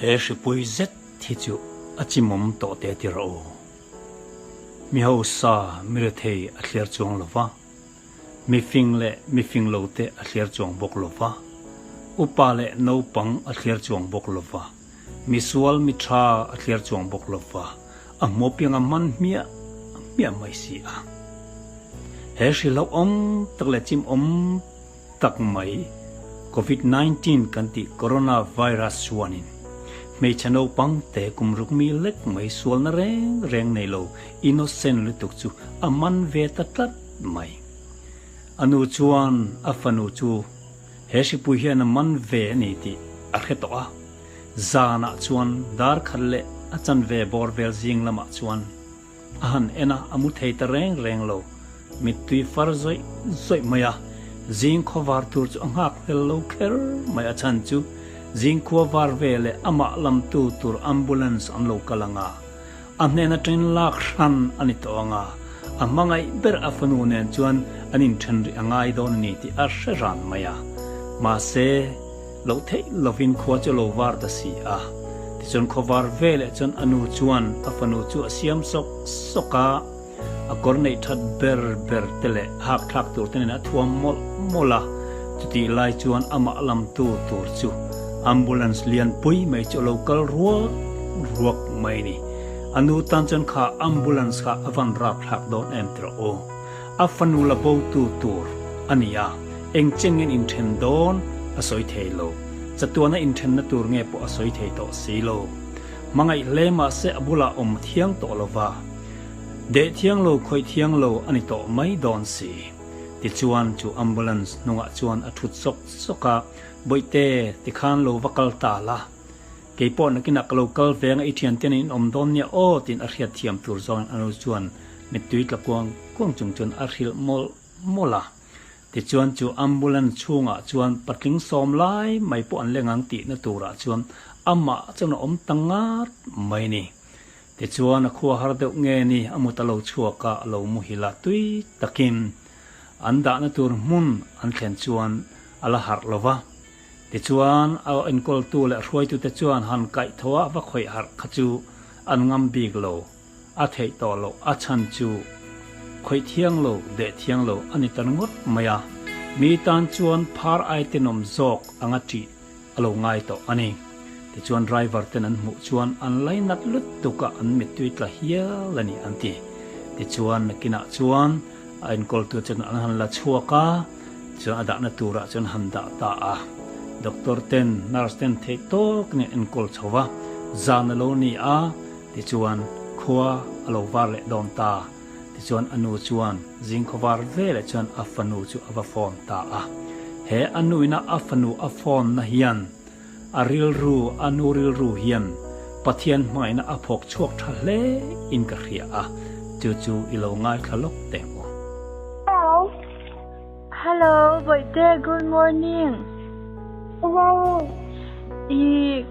He hripui zet hi chu a chimawm tawh teh ti rawh u. Mi hausa mi rethei a thliar chuang lo va, mi fing leh mi fing lo te a thliar chuang bawk lo va, upa leh naupang a thliar chuang bawk lo va, mi sual mi tha a thliar chuang bawk lo va, a hmuapiang a man hmiah hmiah mai si a. He hri hlauhawm tak leh chimawm tak mai Covid 19 kan tih Corona Virus chuanin hmeichhe naupang te kum ruk mi lek mai sualna reng reng nei lo innocent lutuk chu a man ve ta tlat mai. A nu chuan a fanu chu he hripui hian a man ve a ni tih a hre tawh a, zanah chuan dar khat leh a chanve bawr vel zing lamah chuan A han en a, a mu thei ta reng reng lo. Mittui far zawih zawih mai a, zing khaw var tur chu a nghak hlel lo kher mai. A chhan chu zing khua var ve leh amah lamtu tur ambulance an lo kal ang a, a hnen atangin lak hran a ni tawh ang a, a hmangaih ber a fanu nen chuan an inthen rih a ngai dawn a ni tih a hre ran mai a. Mahse. Loh theih lovin khua chu lo var ta si a. Tichuan khaw var ve leh chuan a nu chuan a fanu chu a siam sawk sawk a, a kawr neih that ber ber te leh hak thlak tur te nen a thuam mawlh mawlh a. Chutih lai chuan amah lamtu tur chu ambulance lian pui mai chu a lo kal ruak ruak mai ni. A nu tan chuan kha ambulance kha a van rap thlak dawn em tiraw aw. A fanu la botu tur a ni a. Eng chengin inthen dawn a sawi thei lo. Chatuana inthenna tur nge pawh a sawi thei tawh si lo. Hmangaih hle mahse a bulah awm thiang tawh lo va. Deh thiang lo khawih thiang lo a ni tawh mai dawn si. Tichuan chu ambulance hnungah chuan a thut sawk sawk a, Bawihte, tikhan lo va kal ta la. Kei pawh nakinah ka lo kal ve anga i thianten in awm dawn nia aw tiin a hriat thiam tur zawngin a nu chuan mittui tla kuang kuang chung chuan a hrilh mawlh mawlh a. Tichuan chu ambulance chhungah chuan patling sawm lai mai pawh an leng ang tihna turah chuan amah chuan a awm ta ngat mai ni. Tichuan a khua har deuh nge ni a mut a lo chhuak a, a lo muhil a tui takin an dahna tur hmun an thlen chuan a la harh lo va. Tichuan a enkawltu leh hruaitute chuan han kaih tho a va khawih harh kha chu an ngam bik lo. A theih tawh loh a chhan chu khawih thiang lo, deh thiang lo a ni ta ringawt mai a, mi tan chuan phar ai tenawm zawk anga ṭih a lo ngai tawh a ni. Tichuan driver ten an hmuh chuan an lainat lutuk a, an mittui tla hial a ni an ti. Tichuan nakinah chuan a enkawltu chuan an han la chhuak a, chuan a dahna turah chuan han dah ta a. Doctor ten, nurse ten theih tawkin an enkawl chho va, zan a lo ni a, Tichuan, khua a lo var leh dawn ta. Tichuan, a nu chuan zing khaw var veleh chuan a fanu chu a va phone ta a. He a nuina a fanu a phone na hian a rilru, a nu rilru hian Pathian hmangaihna a phawk chhuak tha hle in ka hria a, chu chu i lo ngaithla lawk teh maw? Hello. Hello, Bawihte, good morning. Good morning. I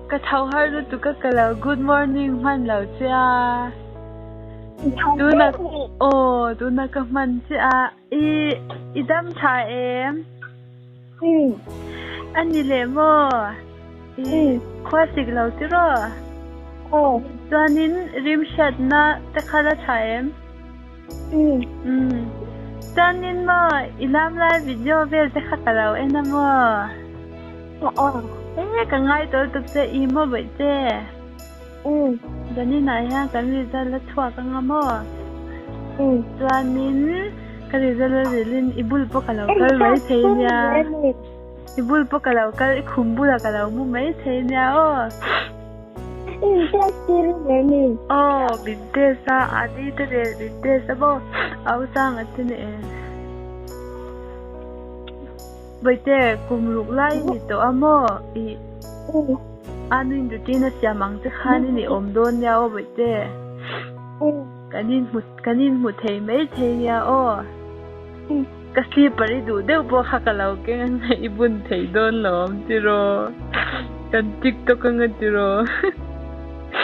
Ka tho har lutuk a ka lo good morning hman lo che a. Tuna aw tuna ka hman che a i i dam tha em? Um. A ni leh maw? I khua sik lo tiraw? Aw. Chuanin rim hriatna te kha la tha em? Um. Um. Chuanin maw i lam lai video vel te kha ka lo en a maw? Aw. E ka ngai tawh lutuk che i maw bawih che. Um. Zanin ah hian kan result la chhuak anga maw? Um. Chuanin ka result a rilin i bul pawh ka lo kal mai thei nia. I bul pawh ka lo kal i khum bulah ka lo mu mai thei nia aw. In test tir ve mi? Aw min test a, ani te nen min test a maw? Au sang a ti nen. Bawihte, kum ruk lai i ni tawh a maw? Ih, a nuin routine a siam ang che khan i ni awm dawn nia aw Bawihte. Kan inhmu, kan inhmu thei mai thei nia aw. Ka slipper i duh deuh pawh kha ka lo keng ang a, i bun thei dawn lo awm tiraw? Kan tiktok anga tiraw?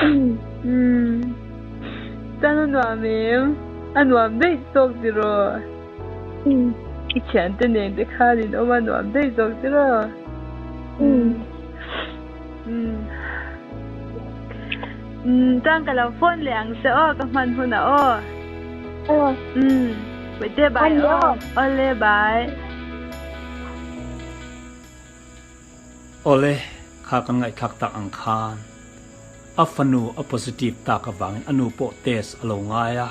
Umm, chuan a nuam em? A nuam daih zawk tiraw? I thiante nen te khan in awm a nuam daih zawk che raw? Umm. Umm chuan ka lo phone leh ang che aw ka hman hunah aw. Aw. Umm Bawihte bye aw. Awle bye. Awle kha kan ngaihthlak tak ang khan a fanu a positive tak avangin a nu pawh test a lo ngai a,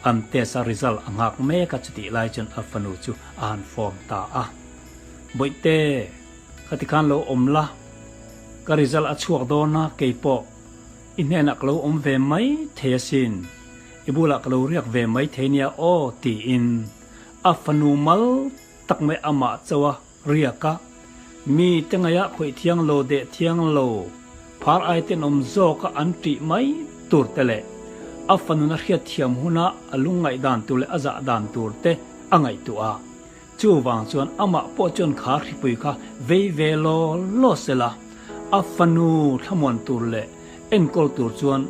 an test a result a nghak mek a chutih lai chuan a fanu chu a han form ta a. Bawihte, khati khan lo awm la, ka result a chhuak dawn a keipawh i hnenah ka lo awm ve mai thei asin, i bulah ka lo riak ve mai thei nia aw tiin a fanu mal tak mai amah chauh a riak a, mi te ngaihah khawih thiang lo deh thiang lo phar ai ten awm zawk a an tih mai tur te leh a fanun a hriat thiam huna a lungngaih dan tur leh a zah dan tur te a ngaihtuah a. Chuvang chuan amah pawh chuan kha hripui kha vei ve law law sela, a fanu thlamuan tur leh enkawl tur chuan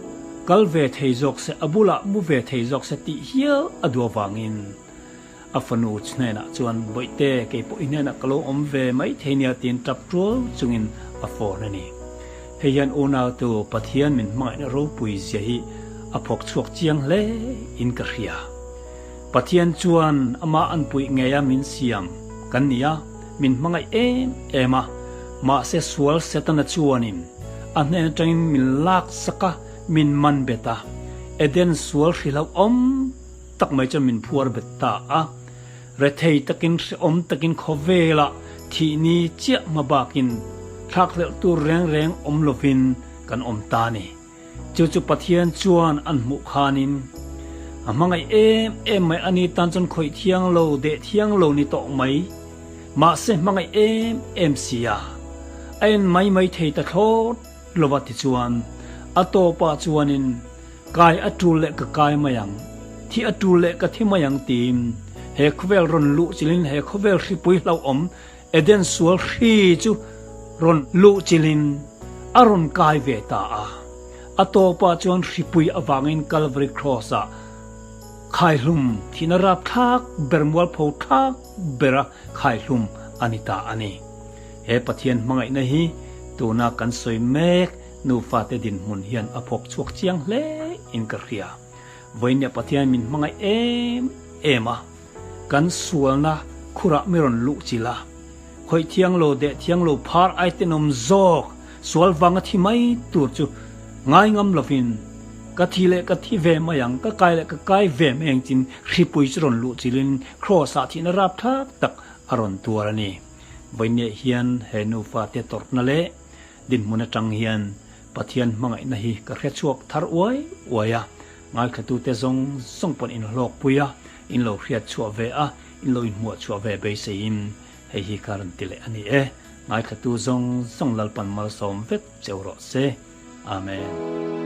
kal ve thei zawk se, a bulah mu ve thei zawk se tih hial a duh avangin a fanu hnenah chuan, Bawihte, kei pawh i hnenah ka lo awm ve mai thei nia tiin tap tual chungin a phone a ni. Hei hian unautu Pathian min hmangaihna ropui zia hi a phawk chhuak chiang hle in ka hria. Pathian chuan amah an puih ngei a min siam kan ni a, min hmangaih em em a, mahse sual Setana chuanin a hnen atangin min lak sak a, min man bet a, Eden sual hrilhauhawm tak mai chuan min phuar bet ta a. Rethei takin hrehawm takin khawvelah thih ni chiah hma bakin thlakhlelh tur reng reng awm lovin kan awm ta a ni. Chu chu Pathian chuan an hmuh khanin a hmangaih em em mai a ni tan chuan khawih thiang lo, deh thiang lo ni tawh mai. Mahse hmangaih em em si a, a en mai mai thei ta thlawt lova tichuan a tawpah chuanin Kai a tul leh ka kai mai ang, thi a tul leh ka thi mai ang tiin he khawvel rawn luh chilhin he khawvel hripui hlauhawm Eden sual hri chu rawn luh chilhin a rawn kai ve ta a. A tawpah chuan hripui avangin Calvary Cross-ah khaihlum thihna rapthlak ber mualpho thlak bera khaihlum a ni ta a ni. He Pathian hmangaihna hi tuna kan sawi mek Nufate dinhmun hian a phawk chhuak chiang hle in ka hria. Vawinia Pathian min hmangaih em em a, kan sualna khurah mi rawn luh chilh a. Khawih thiang lo, deh thiang lo, phar ai tenawm zawk, sual vanga thi mai tur chu ngai ngam lovin ka thi leh ka thi ve mai ang, ka kai leh ka kai ve mai ang chin hripui chu rawn luh chilhin Kraws-ah thihna rapthlak tak a rawn tuar a ni. Vawinia hian he nufate tawrhna leh Dinhmun atang hian Pathian hmangaihna hi ka hre chhuak thar uai uai a, ngaithlatute zawng zawng pawn in hlawkpui a, in lo hriat chhuah ve a, in lo inhmuah chhuah ve beiseiin hei hi ka rawn ti leh a ni e. Ngaithlatu zawng zawng Lalpan malsawm vek cheu rawh se. Amen.